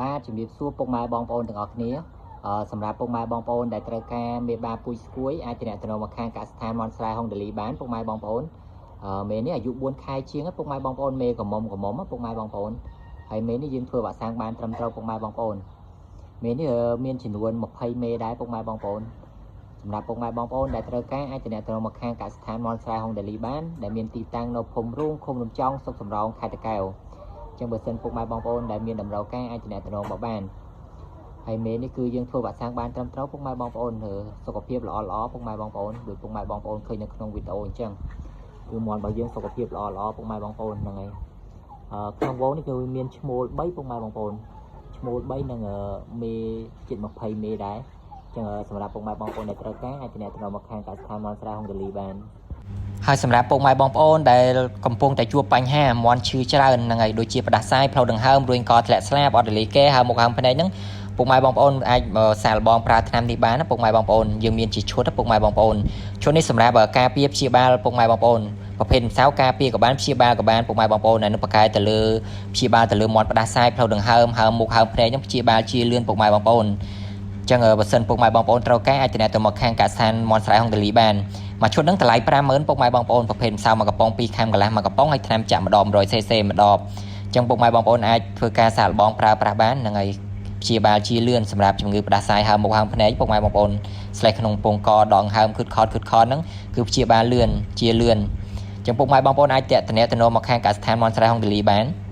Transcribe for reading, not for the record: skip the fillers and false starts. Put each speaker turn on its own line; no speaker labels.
បាទជំរាបសួរពុកម៉ែបងប្អូនទាំងអស់គ្នាអឺសម្រាប់ពុកម៉ែបងប្អូនដែលត្រូវការមេបាពូជស្គួយអាចទំនាក់ទំនងមកខាងកសិដ្ឋានមនស្រែហុងដាលីបានពុកម៉ែបងប្អូនអឺមេនេះអាយុ4ខែជាងពុកម៉ែបងប្អូនមេកំមុំកំមុំពុកម៉ែបងប្អូនហើយមេនេះយើងធ្វើវ៉ាក់សាំងបានត្រឹមត្រូវពុកម៉ែបងប្អូនមេនេះមានចំនួន20មេដែរពុកម៉ែបងប្អូនសម្រាប់ពុកម៉ែបងប្អូនដែលត្រូវការអាចទំនាក់ទំនងមកខាងកសិដ្ឋានមនស្រែហុងដាលីបានដែលមានទីតាំងនៅភូមិរូងឃុំរំចង់ស្រុកសំរោងខេត្តតាកែវ ចឹងបើសិនពុកម៉ែបងប្អូនដែលមានតម្រូវការអាចទំនាក់ទំនងមកបានហើយមេនេះគឺយើងធ្វើវ៉ាក់សាំងបានត្រឹមត្រូវពុកម៉ែបងប្អូនសុខភាពល្អល្អពុកម៉ែបងប្អូនដូចពុកម៉ែបងប្អូនឃើញនៅក្នុងវីដេអូអញ្ចឹងគឺមាន់របស់យើងសុខភាពល្អល្អពុកម៉ែបងប្អូនហ្នឹងហើយអឺក្នុងវងនេះគឺមានឈ្មោល3ពុកម៉ែបងប្អូនឈ្មោល3និងមេជិត20មេដែរចឹងសម្រាប់ពុកម៉ែបងប្អូនដែលត្រូវការអាចទំនាក់ទំនងមកខាងកសិដ្ឋានមនស្រែហុងដាលីបាន ហើយសម្រាប់ពុកម៉ែបងប្អូនដែលកំពុងតែជួបបញ្ហាមាន់ឈឺច្រើនហ្នឹងហើយដូចជាផ្ដាសាយផ្លូវដង្ហើមរួញកធ្លាក់ស្លាបអត់រលាយកែហើយមុខហើមភ្នែកហ្នឹងពុកម៉ែបងប្អូនអាចសាកល្បងប្រើថ្នាំនេះបានណាពុកម៉ែបងប្អូនយើងមានជាឈុតណាពុកម៉ែបងប្អូនឈុតនេះសម្រាប់ការពារព្យាបាលពុកម៉ែបងប្អូនប្រភេទម្សៅការពារក៏បានព្យាបាលក៏បានពុកម៉ែបងប្អូនហើយនឹងបកកែទៅលើព្យាបាលទៅលើមាត់ផ្ដាសាយផ្លូវដង្ហើមហើមមុខហើមភ្នែកហ្នឹងព្យាបាលជាលឿនពុកម៉ែបងប្អូនចឹងបើសិនពុកម៉ែបងប្អូនត្រូវការអាចទំនាក់ទៅមកខាងកសិដ្ឋានមនស្រែហុងដាលីបានមួយឈុតហ្នឹងតម្លៃ50000ពុកម៉ែបងប្អូនប្រភេទម្សៅមួយកំប៉ុង2ខាំកន្លះមួយកំប៉ុងហើយថ្នាំចាក់ម្ដង 100 cc ម្ដងអញ្ចឹងពុកម៉ែបងប្អូនអាចធ្វើការសាកល្បងប្រើប្រាស់បានហ្នឹងហើយព្យាបាលជាលឿនសម្រាប់ជំងឺផ្ដាសាយហើមមុខហើមភ្នែកពុកម៉ែបងប្អូនស្លេះក្នុងពងកដងហើមខឹតខតខឹតខតហ្នឹងគឺព្យាបាលលឿនជាលឿនអញ្ចឹងពុកម៉ែបងប្អូនអាចតាក់ទងមកខាងកសិដ្ឋានមនស្រែហុងដាលីបាន។